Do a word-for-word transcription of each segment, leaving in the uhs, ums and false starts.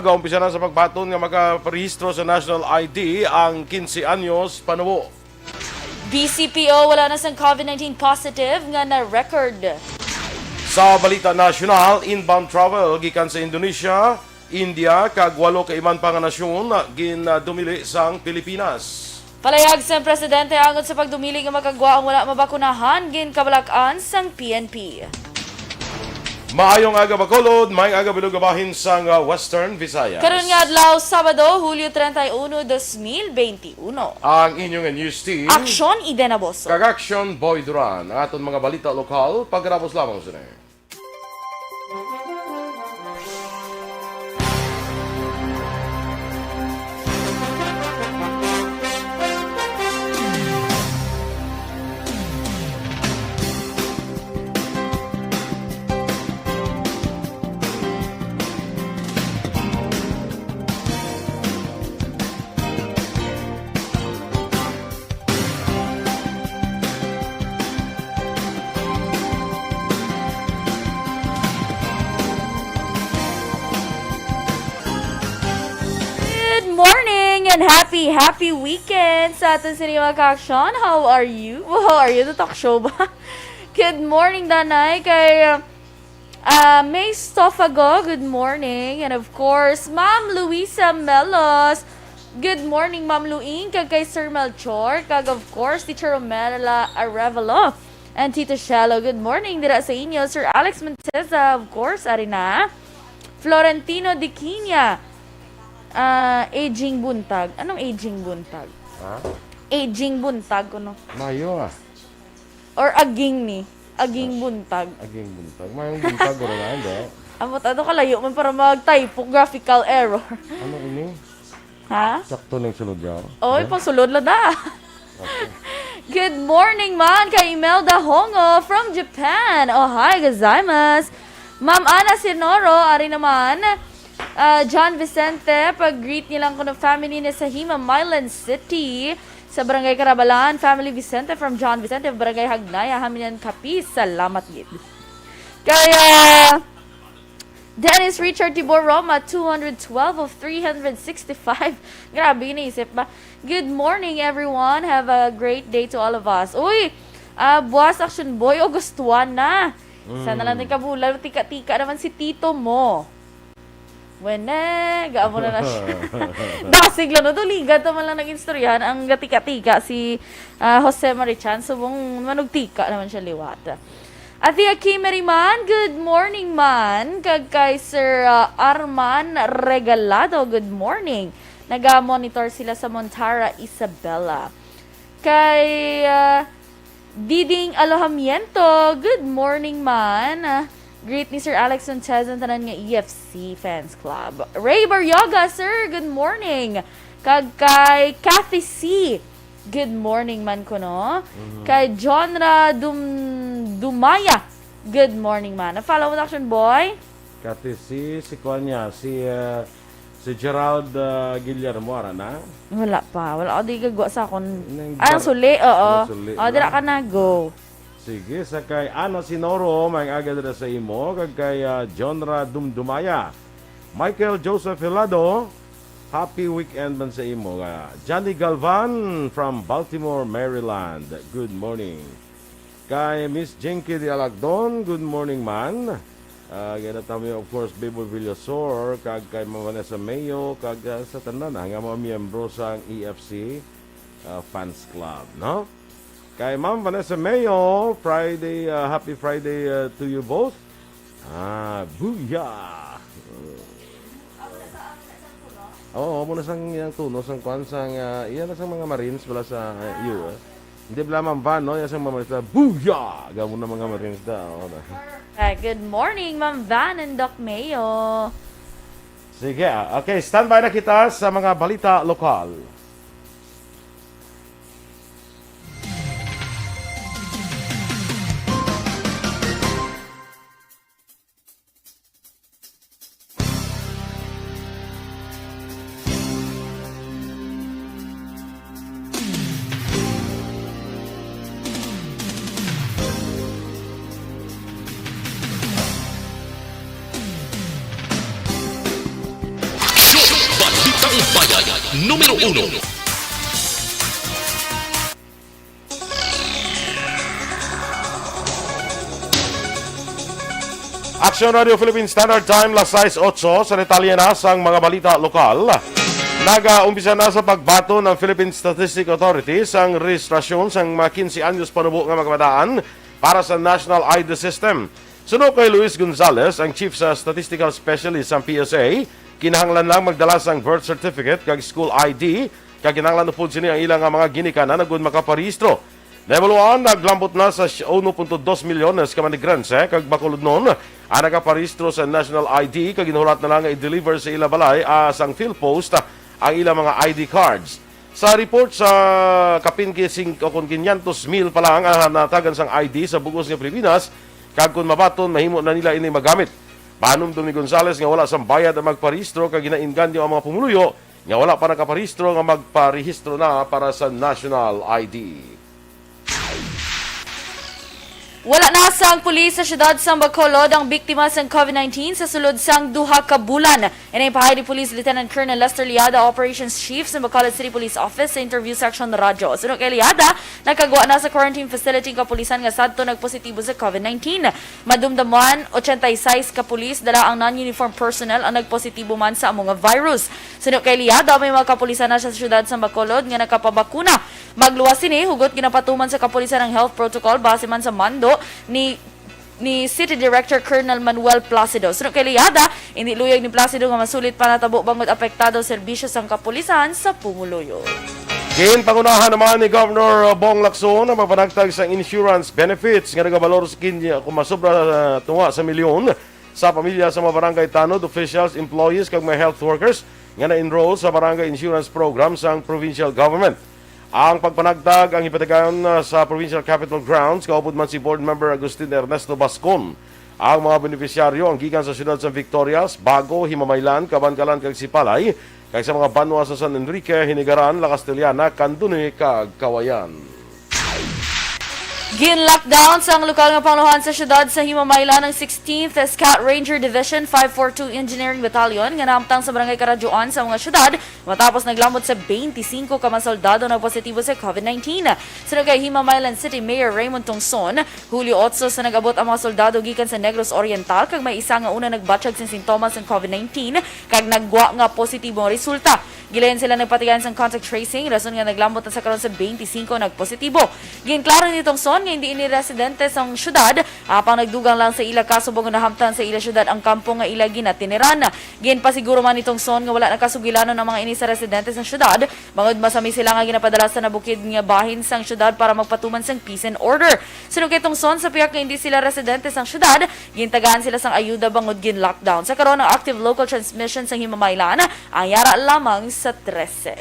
Gaumpisa na sa pagbaton nga makaparehistro sa national I D ang quince anyos panubo. B C P O, wala na sang COVID nineteen positive nga na-record. Sa balita nasyonal, inbound travel gikan sa Indonesia, India, kag walo ka iban pa nga nasyon gin, ah, dumili sang Pilipinas. Palayag sang presidente angot sa pagdumili nga makagwa ang wala mabakunahan, ginkabalak-an sang P N P. Maayong aga, Bacolod. Maayong aga, bilog nga bahin sang, ah, Western Visayas. Karon nga adlaw, Sabado, Hulyo treinta y uno, dos mil veintiuno. Ang inyong news team, Aksyon, Eden Aboso. Kag Aksyon, Boy Duran. Ang aton mga balita lokal, pagkatapos lamang sini. Good morning and happy, happy weekend sa aton sini mga ka-aksyon. How are you? How are you? The talk show ba? Good morning, Danay. Kay, uh, Ah, May Stofago, good morning. And of course, Ma'am Luisa Melos. Good morning, Ma'am Luing, kag kay Sir Melchor, kag of course, Teacher Romela Arevalo and Tito Shelo. Good morning dira sa inyo, Sir Alex Monteza, of course, ari na. Florentino Diquinia. Ah, Aging Buntag. Anong Aging Buntag? Ha? Aging Buntag, kuno. Mayo, ah. Or aging ni? Aging buntag. Aging buntag. Mayong buntag, wala na, hindi. Amo, ano, kalayo man para mag-typographical error. Ano ini? Ha? Sakto ning sulod yaw. Oy, Ano? Pangsulod lang na. Okay. Good morning man kay Imelda Hongo from Japan. Oh, hi, gozaimasu. Ma'am Ana Sinoro, ari naman. Ah, John Vicente, pag-greet niyo lang kuno family ni sa Hima, Milan City. Sa Barangay Carabalan, family Vicente from John Vicente, Barangay Hagnaya, Haminan, Capiz. Salamat gid. Kaya, Dennis Richard Tibor Roma, two hundred twelve of three hundred sixty-five. Grabe, naisip ba? Good morning, everyone. Have a great day to all of us. Uy, ah, buwas, Action Boy, August one na. Sana lang Mm. Din kabulan, tika-tika naman si tito mo. Wene, gaamo na na siya. Dasig lang, no? Duligan to man lang nag-istoryahan ang gatika-tika si, ah, Jose Marichan. Subong manugtika naman siya liwat. Ate Aki Meriman, good morning man. Kag kay Sir, ah, Arman Regalado, good morning. Naga-monitor sila sa Montara, Isabela. Kay, ah, Diding Alojamiento, good morning man. Ah, greet ni Sir Alex Sanchez ang tanan nga E F C Fans Club. Ray Baryoga, sir, good morning. Kag kay Kathy C, good morning man kuno. Mhm. Kay Jonra Dum-, Dumaya, good morning man. Na-follow mo na, Action Boy? Kathy C, si kuan niya, si, ah, Si Gerald, ah, Guillermo, ara na? Wala pa. Wala ako di gagwa sa akon. Nang Ah, ang bar-, suli, oo. ang suli Oh, dira na. Ka na, go. Sige, sa kay Ana Sinoro, may aga dira sa imo, kag kay, ah, Jonra Dumdumaya. Michael Joseph Hilado, happy weekend man sa imo. Ah, Johnny Galvan from Baltimore, Maryland. Good morning. Kay Miss Jinky de Alagdon, good morning, man. Ah, ginatami, of course, Bebo Villasor, kag kay Ma'am Vanessa Mayo, kag, ah, sa tanan, ah, nga mga miyembro sang E F C, ah, Fans Club, no? Kay Ma'am Vanessa Mayo, Friday, ah, happy Friday, ah, to you both. Ah, booyah! Oo, amo na sang iyang tuno, sang kwan, sang, ah, iya na sang mga Marines bala sa, ah, U S. Hindi bala, Ma'am Van, no? Iya sang mga Marines na, "Booyah!" Gamo na mga Marines na, oo na. Ah, good morning, Ma'am Van and Doc Mayo. Sige, ah, okay, standby na kita sa mga balita lokal. Numero uno. Action Radio Philippine Standard Time, las sais otso. Sa detalye na sang mga balita lokal, nagaumpisa na sa pagbaton ang Philippine Statistics Authority sang rehistrasyon sang mga quince anyos panubo nga mga kabataan para sa National I D System. Suno kay Luis Gonzalez, ang Chief sa Statistical Specialist sang P S A, kinahanglan lang magdala sang birth certificate kag school I D, kag kinahanglan upod sini ang ila nga mga ginikanan agud makaparehistro. Level one, naglambot na sa uno punto dos milyones ka Manigrense kag Bacolodnon ang nakaparehistro sa National I D, kag ginhulat na lang nga i-deliver sa ila balay, ah, sang PhilPost ang ila mga I D cards. Sa report, sa kapin singko kon kinyentos mil pa lang ang natagan sang I D sa bug-os nga Pilipinas, kag kon mabaton, mahimo na nila ini magamit. Pahanumdom ni Gonzales nga wala sang bayad ang magparehistro, kag ginainganyo ang mga pumuluyo nga wala pa nakaparehistro nga magparehistro na para sa National I D. Wala na sang pulis sa siyudad sang Bacolod ang biktima sang COVID nineteen sa sulod sang duha ka bulan. Ini ipahayag ni Police Lieutenant Colonel Lester Liada, Operations Chief sa Bacolod City Police Office, sa interview sa Aksyon Radyo. Suno kay Liada, nakagwa na sa quarantine facility ang kapulisan nga sadto nagpositibo sa COVID nineteen. Madumdaman, ochenta y seis ka pulis, dala ang non-uniform personnel ang nagpositibo man sa amo nga virus. Suno kay Liada, may mga kapulisan na sa siyudad sa Bacolod nga nakapabakuna. Magluwas sini, hugot ginapatuman sa kapulisan ang health protocol base man sa mando ni, ni City Director Colonel Manuel Placido. Suno kay Liada, hindi luyag ni Placido nga masulit pa natabo bangod apektado ang serbisyo sang kapulisan sa pumuluyo. Ginpangunahan naman ni Governor Bong Lacson ang magpanagtag sang insurance benefits nga nagabalor sa kinya kung masobra, ah, tunga sa milyon sa pamilya sa mga barangay tanod, officials, employees, kag mga health workers nga na-enroll sa barangay insurance program sang provincial government. Ang pagpanagtag ang ipatigayon, ah, sa Provincial Capitol Grounds, kaupod man si Board Member Agustin Ernesto Bascon. Ang mga benepisyaryo ang gikan sa siyudad sa Victorias, Bago, Himamaylan, Kabankalan, kag Sipalay, kag sa mga banwa sa San Enrique, Hinigaran, La Castellana, Candoni, kag Cauayan. Gin-lockdown sang lokal nga pangulohan sa siyudad sa Himamaylan ang sixteenth Scout Ranger Division five four two Engineering Battalion nga nahamtang sa Barangay Karadyoan sa mga siyudad matapos naglambot sa twenty-five ka mga soldado nagpositibo sa COVID nineteen. Suno kay Himamaylan City Mayor Raymond Tongson, Hulyo otso sa nag-abot ang mga soldado gikan sa Negros Oriental, kag may isa nga una nagbatyag sing sintomas sang COVID nineteen kag naggwa nga positibong resulta. Gilayon sila nagpatigayon sang contact tracing, rason nga naglambot na sa karon sa twenty-five nagpositibo. Ginklaro ni Tongson nga hindi ini residente sang syudad, apang nagdugang lang sa ila kaso bangod nahamtang sa ila syudad ang kampo nga ila ginatiniran. Ginpasiguro man ni Tongson nga wala nakasugilanon ang mga ini sa residente sang syudad, bangod masami sila nga ginapadala sa nabukid nga bahin sang syudad para magpatuman sang peace and order. Suno kay Tongson, sa pihak nga hindi sila residente sang syudad, gintagaan sila sang ayuda bangod gin-lockdown. Sa karon, ang active local transmission sang Himamaylan ang yara lamang sa trese.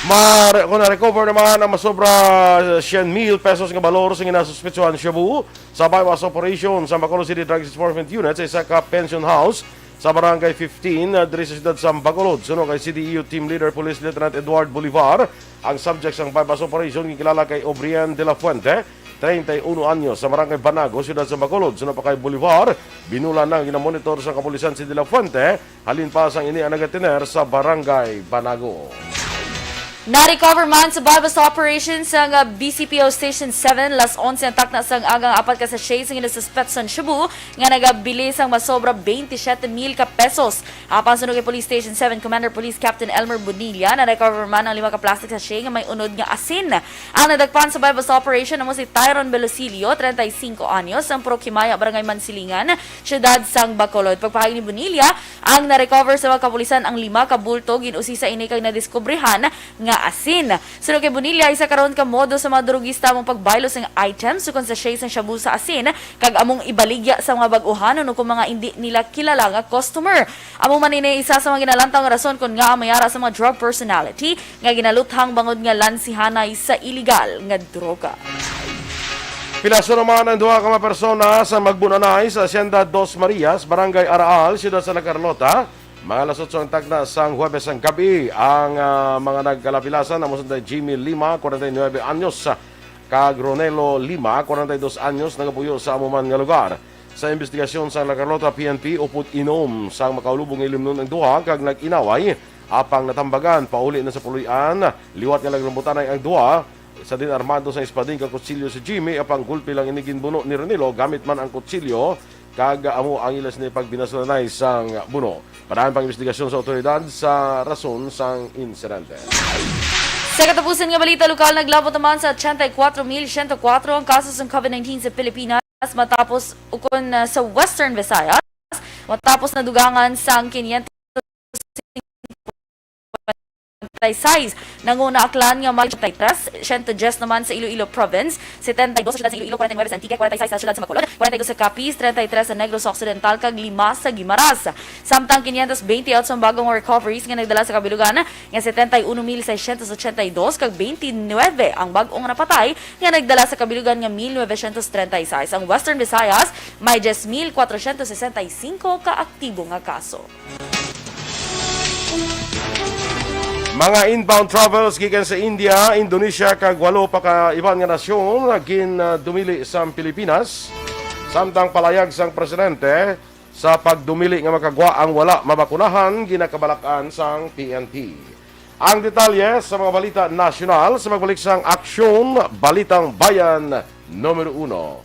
Mar-, kung na-recover naman ang masobra siyam mil pesos nga balor sa ginasuspetsuhan shabu sa buy-bust operation sa Bacolod City Drug Enforcement Unit sa isa ka pension house sa Barangay fifteen, ah, diri sa siyudad sa Bacolod. Suno kay C D E U Team Leader Police Lieutenant Edward Bolivar, ang subject sang buy-bust operation ginkilala kay Obrian de la Fuente, treinta y uno anyos, sa Barangay Banago, siyudad sa Bacolod. Suno pa kay Bolivar, binulan na nga ginamonitor sa kapulisan si de la Fuente, halin pa sang ini ang nagatiner sa Barangay Banago. Na-recover man sa buy-bust operation sang, ah, B C P O Station seven, las onse ang takna sang aga, ang apat ka sachet sang ginasuspetsuhan shabu nga nagabili sang masobra twenty-seven mil ka pesos. Apang suno kay Police Station seven Commander Police Captain Elmer Bonilla, na-recover man ang lima ka plastic sachet nga may unod nga asin. Ang nadakpan sa buy-bust operation amo si Tyron Velosilio, treinta y cinco anyos, ang purok Himaya, Barangay Mansilingan, siyudad sang Bacolod. Pagpahayag ni Bonilla, ang na-recover sa mga kapulisan ang lima ka bulto, gin-usisa ini kag nadiskubrihan nga asin. Suno kay Bonilla, isa karon ka modo sa mga durugista among pagbaylo sang items, sukon sa sachet sang shabu sa asin, kag among ibaligya sa mga bag-ohanon o kung mga indi nila kilala nga customer. Amo man ini isa sa mga ginalantaw nga rason kon ngaa mayara sa mga drug personality nga ginaluthang bangod nga lansihanay sa iligal nga droga. Pilaso naman ang duha ka mga persona sa magbunanay sa Hacienda Dos Marias, Barangay Araal, Siyudad sa La Carlota. Mga alas otso ang takna sang Huwebes ang gabi, ang, ah, mga nagkalapilasan amo si Jimmy Lima, kwarenta y nuebe anyos, kag Ronelo Lima, kwarenta y dos anyos, nagapuyo sa amo man nga lugar. Sa imbestigasyon sang La Carlota P N P, upod inom sang makaulubong nga ilimnon ang duha kag nag-inaway Apang natambagan, pauli na sa puloy-an. Liwat nga nagrambutanay ang duha. Sa din-armado sang espadin kag kutsilyo si Jimmy, apang gulpi lang ini ginbuno ni Renilo gamit man ang kutsilyo, kag amo ang ila sini pagbinasulanay sang buno. Padayon pang investigasyon sa awtoridad sa rason sang insidente. Sa katapusan nga balita lokal, naglabot naman sa ochenta y cuatro mil ciento cuatro ang kaso sang COVID nineteen sa Pilipinas, matapos ukon, ah, sa Western Visayas, matapos nadugangan sang quinientos cincuenta y seis. Nanguna aklan nga may ochenta y tres, ciento diez naman sa Iloilo Province, setenta y dos sa siyudad sa Iloilo, kwarenta y nuebe sa Antique, kwarenta y seis sa siyudad sa Bacolod, kwarenta y dos sa Capiz, treinta y tres sa Negros Occidental, kag lima sa Guimaras. Samtang quinientos veintiocho ang bagong recoveries nga nagdala sa kabilugan nga setenta y uno mil seiscientos ochenta y dos, kag twenty-nine ang bagong napatay nga nagdala sa kabilugan nga mil novecientos treinta y seis. Ang Western Visayas may diez mil cuatrocientos sesenta y cinco ka aktibo nga kaso. Mga inbound travels gikan sa India, Indonesia, kag walo pa ka iban nga nasyon gin, ah, dumili sa Pilipinas. Samtang palayag sang presidente, sa pagdumili nga makagwa ang wala mabakunahan, ginakabalakan sang P N P. Ang detalye sa mga balita nasyonal sa magbalik sang Aksyon Balitang Bayan numero uno.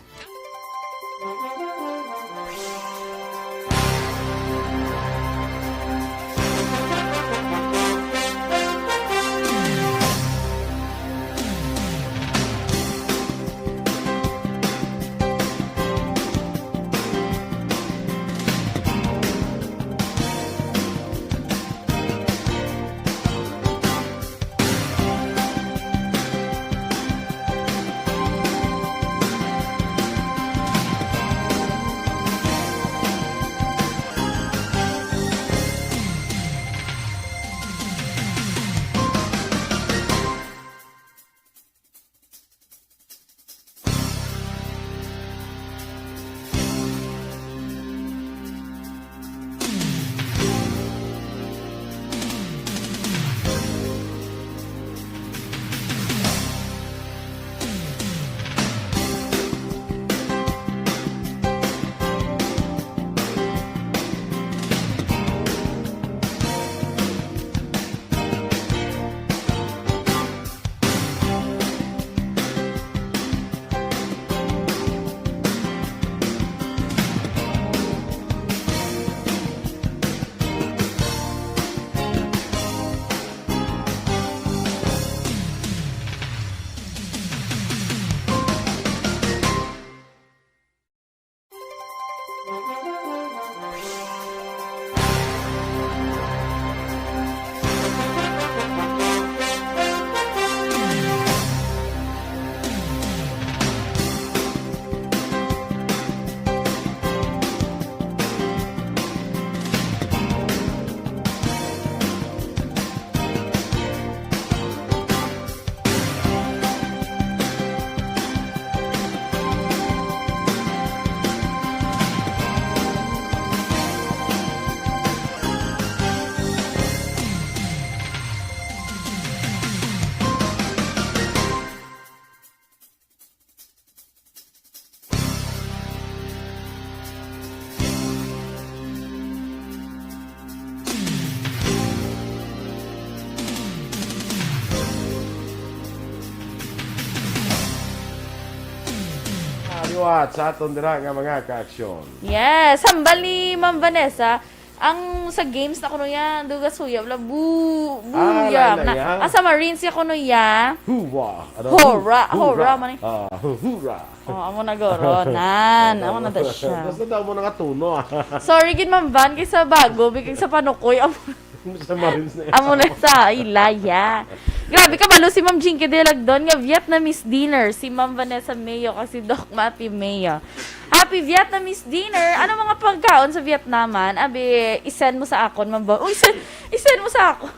Ah, liwat sa aton dira nga mga kaaksyon. Yes, hambal ni Ma'am Vanessa, ang sa games na kuno yan, duga suya, wala, bu-, Ah, buyam na, na. Ang sa Marines ya kuno ya. Huwa. Ano? Hora, Hura. Hora man eh. Ah, hu-, hura. Oh, amo na guro. Nan, amo na da siya. Basta daw mo nangatuno, ah. Sorry gid, Ma'am Van, kay sa bago, bigay sa panukoy, amo Sa Marines na amo na sa ilaya. Grabe, kabalo si Ma'am Jinky Delagdon nga Vietnamese dinner si Ma'am Vanessa Mayo kag si Doc Matthew Mayo. Happy Vietnamese dinner! Ano mga pagkaon sa Vietnaman? Abi, isend mo sa akon, Ma'am Van. Uy, isend, isend mo sa akon.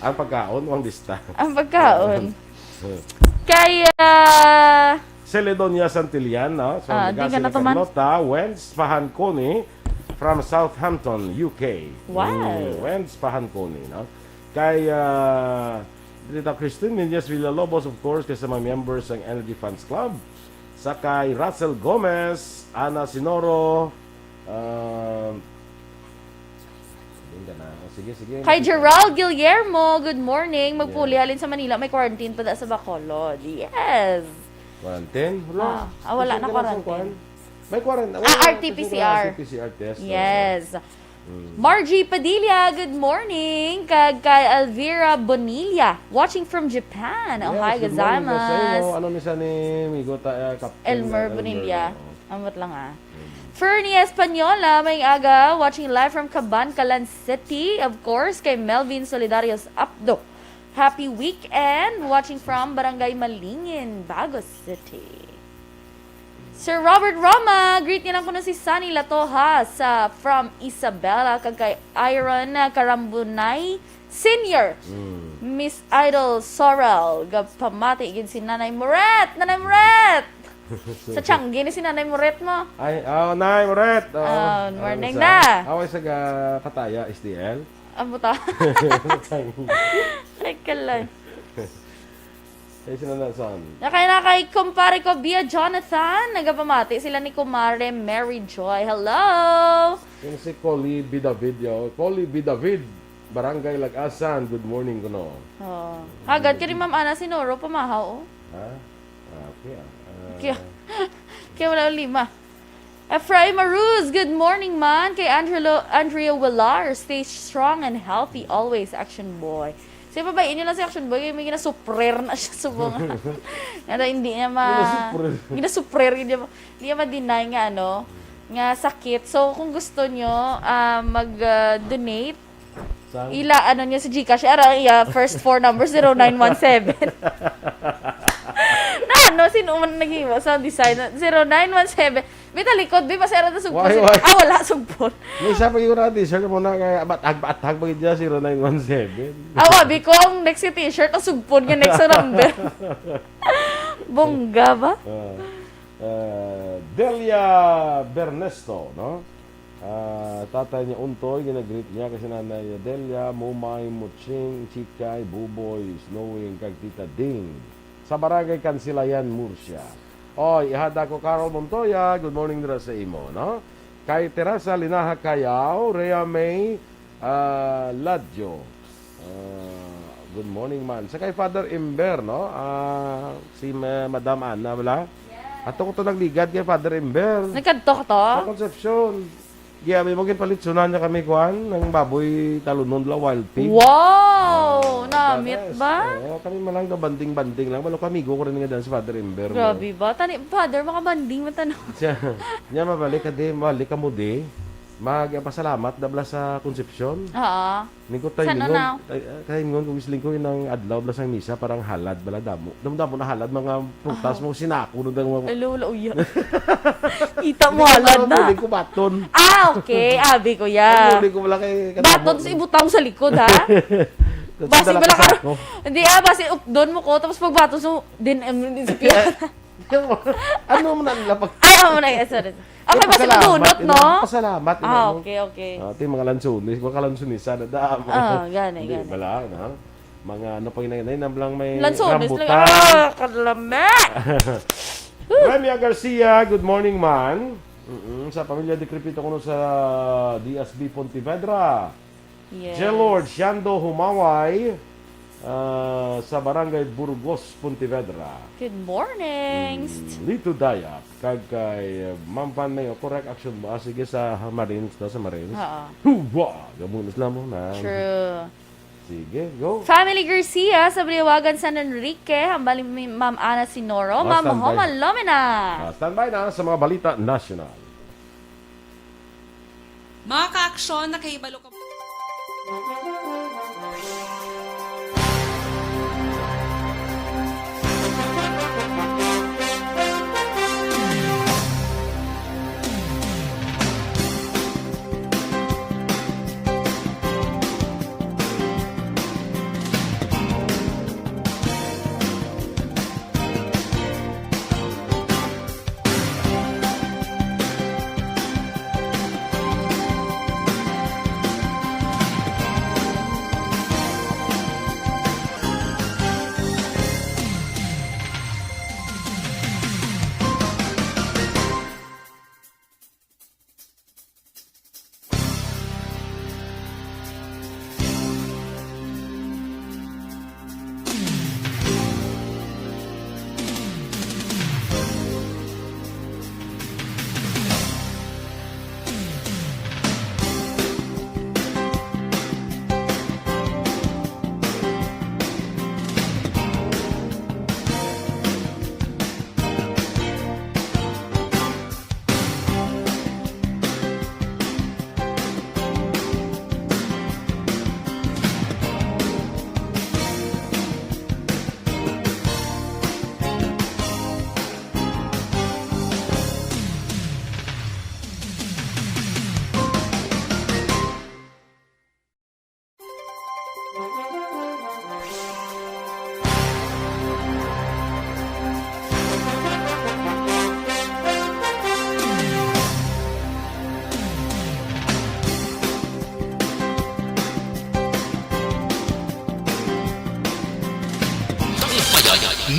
Ang pagkaon, ang lista. Ang pagkaon. Kaya, Celedonia Santillan, no? So, Ah, di ka na tuman. Carlota, Wens Pahanconi from Southampton, U K. Wow. Mm, Wens Pahanconi, no? Kay, ah, Rita Christine Nunez Villalobos, of course, kay sa mga members ng Energy Fans Club. Sa kay Russell Gomez, Ana Sinoro, ah, Hindi na. Sige, sige, Kay nakita. Gerald Guillermo, good morning. Magpuli, Yeah. halin sa Manila, may quarantine pa da sa Bacolod. Yes. Quarantine? Wala. Ah, ah, wala Kasi na wala sa quarantine. Kuan. May quarantine. Ah, Wala, R T P C R. kasi wala R T P C R test, oo. Yes. Mm. Margie Padilla, good morning. Kag kay Elvira Bonilla, watching from Japan. Yes, Ohayou good morning, gozaimasu. Ano ni sa ni Migo ta, eh, Captain Elmer Elmer, Bonilla. Oo. Ambot lang, ah. Mm. Fernie Española, may aga, watching live from Kabankalan City. Of course, kay Melvin Solidarios Apdo. Happy weekend, watching from Barangay Malingin, Bago City. Sir Robert Roma, greet niya lang kuno si Sunny Latoha sa, from Isabela, kag kay Iron Karambunay Senior. Mm. Miss Idol Sorel, gapamati gid si Nanay Moret. Nanay Moret! Sa Tiangge ni si Nanay Moret mo. Ay, oh, Nay Moret. Oh, Ah, ano morning sa, na. Away sa ga-, Kataya, S D L. Amo ta. Ay, kalay. Ay, sila na, saan? Na kay, na kay kumpare ko, Bia Jonathan, nagapamati sila ni Kumare Mary Joy. Hello! Yung si Coley B. David, yo. Coley B. David, Barangay Lagasan. Good morning, kuno. Oh. Agad ka ni Ma'am Ana Sinoro, pamahaw, oh. Ha? Ah, okay, ah. Ah. Kaya, kaya wala yung lima. Ephraim Aruz, good morning, man. Kay Angelo, Andrea Villar, stay strong and healthy always, Action Boy. Sa iba ba, inyo lang si Action Boy, may ginasuprer na siya subong. Nga daw, hindi niya ma-, Ginasuprer. ginasuprer, hindi niya ma-, hindi niya ma-deny nga, ano, nga sakit. So, kung gusto nyo, ah, mag, ah, donate, Sang? ila, ano niya si GCash, ara, iya, first four numbers, zero nine one seven. Na, ano, sino man nag-iwa sa design? Zero nine one seven. May talikod, di ba, sir, ano, sugpon? Why, sila? why? Ah, wala, sugpon. May isa pa yung na t-shirt mo na kaya, bat-, bat-, bat-, bagay dyan, zero nine one seven. Ah, wabi ko, ang next yung t-shirt, ang sugpon yung next sa number. Bongga ba? Ah, ah, Delia Bernesto, no? Ah, tatay niya Untoy, ginagreet niya kasi nanay niya Delia, Mumay, Muching, Chikay, Buboy, Snowing, kag Tita Ding. Sa Barangay Kansilayan, Murcia. Oy, ihada ko Carol Montoya, good morning dira sa imo, no? Kay Teresa Linaha Cayao, Rhea May, ah, Ladjo. Ah, good morning man. Sa kay Father Ember, no? Ah, si Ma-, Madam Ana, wala? Yes. Ato ko to nagligad kay Father Ember. Nagkadto ka to? Sa Concepcion. Giyami mo, ginpalitsunan niya kami, kuan, ng baboy talunon la, wild pig. Wow! Ah, namit pares. Ba? Oo, kami man lang daw, banding-banding lang. Wala ko, amigo ko rin nga dyan si Father Ember mo. Grabe ba? Tani, Father, makabanding mo, tanaw. Siya, niya mabalik ka di, mabalik ka mo di. Mag-, pasalamat, dabla sa Concepcion. Oo. Ningko San timing on, now? Ay, ah, timing on, kung isling ko, yun ang adlaw, bala sang misa, parang halad, bala damo. Damo-damo na halad, mga prutas Aha. mo, sinako, no, damo, mga Hello, wala, uya. Kita mo, Hindi ko halad alam, na. Piling ko baton. Ah, okay. Abi ko, ya. Ang piling ko wala kay Baton sa ibutang sa likod, ha? Kasi Basi dala bala ka ka, sako. Hindi, ah, basi updon mo ko, tapos pag baton sa din, em, din sa piya. Ano mo na nila pag- Ay, amo na, eh, sorry. Okay, Yung basi pasalamat, madunot, yun no? ang pasalamat, yun Ah, ang okay, okay. Ah, ito yung mga lansunis, mga kalansunis, sana daan mo. Ah, gani, Hindi, gani. bala, no? Mga ano pa yun, yun, yun, lang may Lansunis lang. rambutan. Ah, kalami! Remia Garcia, good morning, man. Mm-mm, sa pamilya Decrepito kuno sa D S B Pontevedra. Yes. Jelord Siando Humaway, ah, sa Barangay Burgos, Pontevedra. Good morning. Mm, Lito Dayap, kag kay, uh, Ma'am Fan Mayo, correct action ba? Ah, sige, sa Marines daw, sa Marines. Oo. Huwa! Gamunos lang mo na. True. Sige, go. Family Garcia sa Baliwagan, San Enrique, hambal ni Ma'am Ana Sinoro, Ah, Ma'am standby. Homa Lomina. Ah, standby na sa mga balita nasyonal. Mga kaaksyon, nakahibalo ka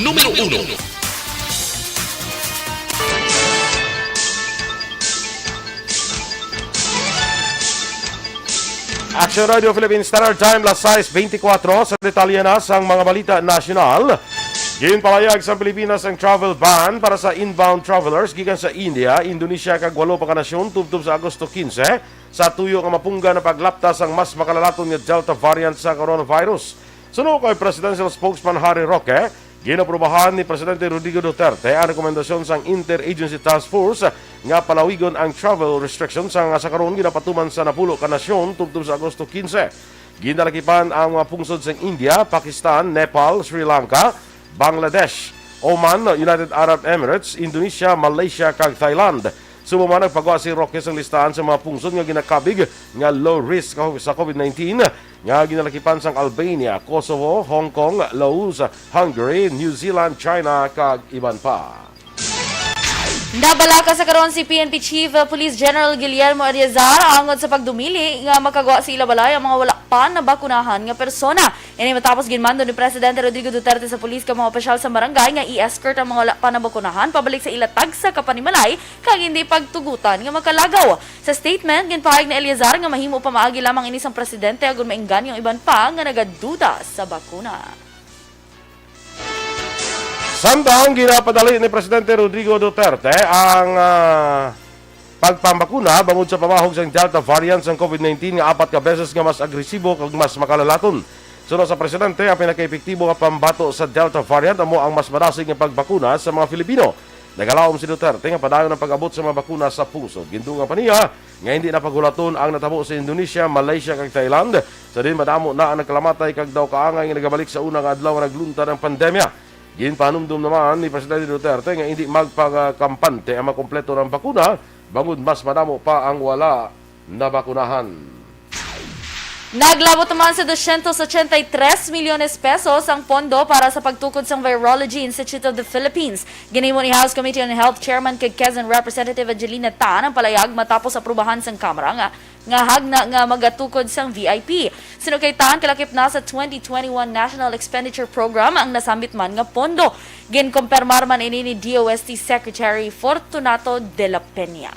Numero uno. Action Radio Philippine Standard Time, las sais beintikwatro. Sa detalye na sang mga balita nasyonal, ginpalayag sa Pilipinas ang travel ban para sa inbound travelers gikan sa India, Indonesia, kag walo pa ka nasyon tubtob sa Agosto quince, sa tuyo nga mapunggan ang paglapta sang mas makalalaton nga Delta variant sa coronavirus. Suno kay Presidential Spokesman Harry Roque, ginaprubahan ni Presidente Rodrigo Duterte ang rekomendasyon sang Interagency Task Force nga palawigon ang travel restrictions nga sa karon ginapatuman sa napulo ka nasyon tubtob sa Agosto quince. Ginalakipan ang mga pungsod sang India, Pakistan, Nepal, Sri Lanka, Bangladesh, Oman, United Arab Emirates, Indonesia, Malaysia, kag Thailand. Subong man, nagpagwa si Roque sang listahan sa mga pungsod nga ginakabig nga low risk sa COVID nineteen, nga ginalakipan sang Albania, Kosovo, Hong Kong, Laos, Hungary, New Zealand, China, kag iban pa. Nabalaka sa karon si P N P Chief, uh, Police General Guillermo Eleazar angod sa pagdumili nga makagwa sa ila balay ang mga wala pa nabakunahan nga persona. Ini matapos ginmando ni Presidente Rodrigo Duterte sa pulis kag mga opisyal sa barangay nga i-escort ang mga wala pa nabakunahan pabalik sa ila tagsa ka panimalay kag hindi pagtugutan nga makalagaw. Sa statement, ginpahayag ni Eleazar nga mahimo pamaagi lamang ini sang presidente agud maengganyo ang iban pa nga nagaduda sa bakuna. Samtang ginapadali ni Presidente Rodrigo Duterte ang, ah, pagpambakuna bangod sa pamahog sang Delta variant sang COVID nineteen nga apat ka beses nga mas agresibo kag mas makalalaton. Suno sa presidente, ang pinakaepektibo nga pambato sa Delta variant amo ang mas madasig nga pagbakuna sa mga Filipino. Nagalaom si Duterte nga padayon ang pag-abot sa mga bakuna sa pungsod. Gindugang pa niya nga hindi na paghulaton ang natabo sa Indonesia, Malaysia, kag Thailand, sa diin madamo na ang nagkalamatay kag daw kaangay nga nagabalik sa una nga adlaw nga nagluntad ang pandemya. Ginpahanumdom naman ni Presidente Duterte nga hindi magpangakampante ang makompleto ng bakuna bangod mas madamo pa ang wala nabakunahan. Naglabot naman sa dosyentos ochenta y tres milyones pesos ang pondo para sa pagtukod sang Virology Institute of the Philippines. Ginhimo ni House Committee on Health Chairman kag Quezon Representative Angelina Tan ang palayag matapos aprubahan sang Kamara nga, nga hagna nga magatukod sang V I P. Suno kay Tan, kalakip na sa twenty twenty-one National Expenditure Program ang nasambit man nga pondo. Ginkumpirmar man ini ni D O S T Secretary Fortunato de la Peña.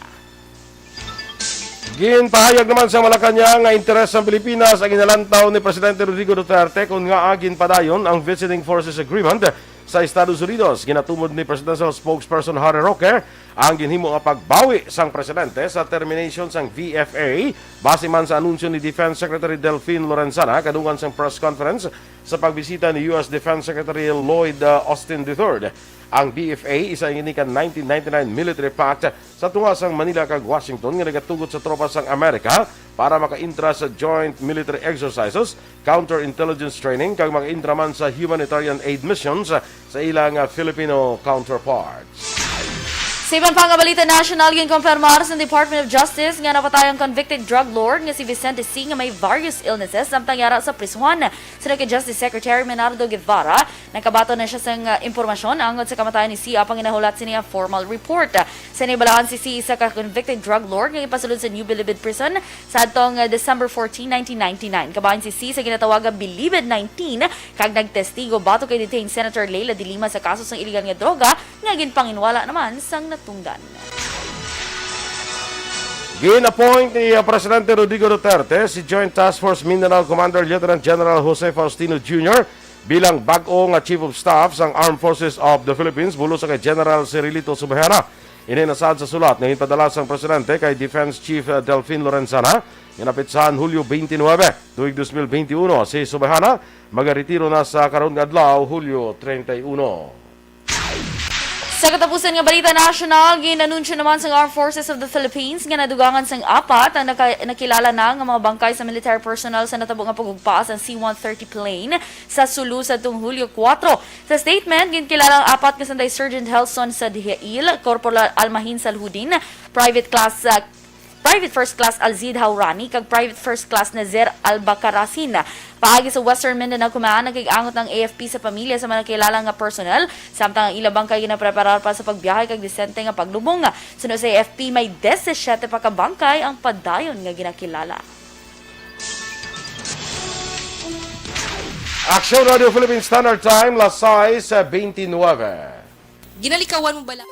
Ginpahayag naman sa Malacañang nga interes sang Pilipinas ang ginalantaw ni Presidente Rodrigo Duterte kon ngaa ginpadayon ang Visiting Forces Agreement sa Estados Unidos. Ginatumod ni Presidential Spokesperson Harry Roque ang ginhimo nga pagbawi sang presidente sa termination sang V F A, base man sa anunsyo ni Defense Secretary Delfin Lorenzana kadungan sang press conference sa pagbisita ni U S Defense Secretary Lloyd, uh, Austin the third. Ang V F A isa ini ka nineteen ninety-nine military pact sa tunga sang Manila kag Washington nga nagatugot sa tropa sang Amerika para makaintra sa joint military exercises, counterintelligence training, kag makaintra man sa humanitarian aid missions sa ilang, ah, Filipino counterparts. Sa iban pa nga balita nasyonal, ginkonfirmar sa Department of Justice nga napatay ang convicted drug lord nga si Vicente C nga may various illnesses samtang yara sa prisuhan. Suno kay Justice Secretary Menardo Guevara, nakabaton na siya sang, ah, impormasyon angod sa kamatayon ni C apang ginahulat sini ang formal report. Sa nibalahan, si C isa ka convicted drug lord nga ipasulod sa New Bilibid Prison sa adtong, ah, December fourteen, nineteen ninety-nine. Kabahin si C sa ginatawag nga Bilibid nineteen kag nagtestigo batok kay detained Senator Leila de Lima sa kaso sang iligal nga droga nga ginpanginwala naman sang natungdan. Gin-appoint ni, uh, Presidente Rodrigo Duterte si Joint Task Force Mindanao Commander Lieutenant General Jose Faustino Junior bilang bag-o nga Chief of Staff sang Armed Forces of the Philippines, bulos sa kay General Cirilito Subejana. Ini nasaad sa sulat nga ginpadala sang Presidente kay Defense Chief, uh, Delfin Lorenzana, nga napitsahan Hulyo twenty-nine, tuig dos mil beintiuno. Si Subejana magaretiro na sa karon nga adlaw, Hulyo treinta y uno. Sa katapusan nga balita nasyonal, gin-anunsyo naman sang Armed Forces of the Philippines nga nadugangan sang apat ang naka-, nakilala na nga mga bangkay sa military personnel sa natabo nga paghugpa sang C one thirty plane sa Sulu sa tung Hulyo kuwatro. Sa statement, ginkilala ang apat nga sanday Sergeant Helson Sadhiail, Corporal Almahin Salhudin, Private Class, ah, Private First Class Alzid Haurani kag Private First Class Nazer Albacarasin. Paagi sa Western Mindanao Command, nagkig-angot ang A F P sa pamilya sa mga nakilala nga personnel, samtang ang ilang bangkay ginapreparar pa sa pagbiyahe kag desente nga paglubong. Suno sa A F P, may disisiete pa ka bangkay ang padayon nga ginakilala. Aksyon Radio Philippine Standard Time, las sais bentynwebe. Ginalikawan mo bala?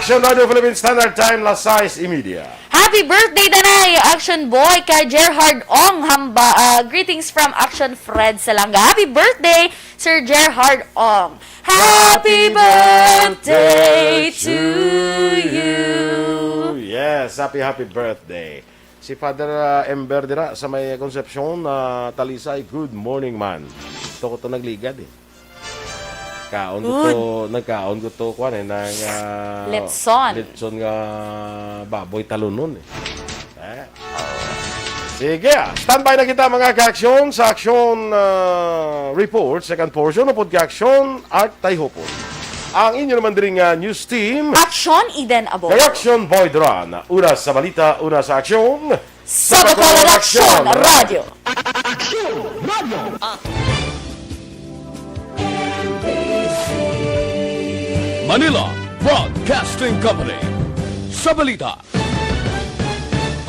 Action Radio Philippine Standard Time, las sais y media. Happy birthday, Danay! Action Boy, kay Gerhard Ong Hamba. Ah, greetings from Action Fred Salanga. Happy birthday, Sir Gerhard Ong. Happy birthday to you. Yes, happy, happy birthday. Si Father, ah, Ember dira sa may Concepcion, ah, Talisay, good morning, man. Ito ko to nagligad, eh. Kaon ko to, nagkaon ko to, kuwan, eh, ng, ah, Letson. Letson nga baboy talunon, eh. Eh? Sige, ah, standby na kita, mga ka-aksyon, sa aksyon, ah, report, second portion, upod ka-aksyon, Art Tayhopon. Ang inyo naman diri nga news team, Aksyon Eden Abo. Kay Aksyon Boy Duran. Una sa balita, una sa aksyon. Sa Bacolod Aksyon Radio. Aksyon Radio. Manila Broadcasting Company. Sa balita,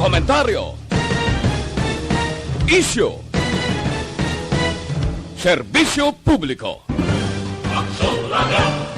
komentaryo, isyu, serbisyo publiko. Aksyon Radio.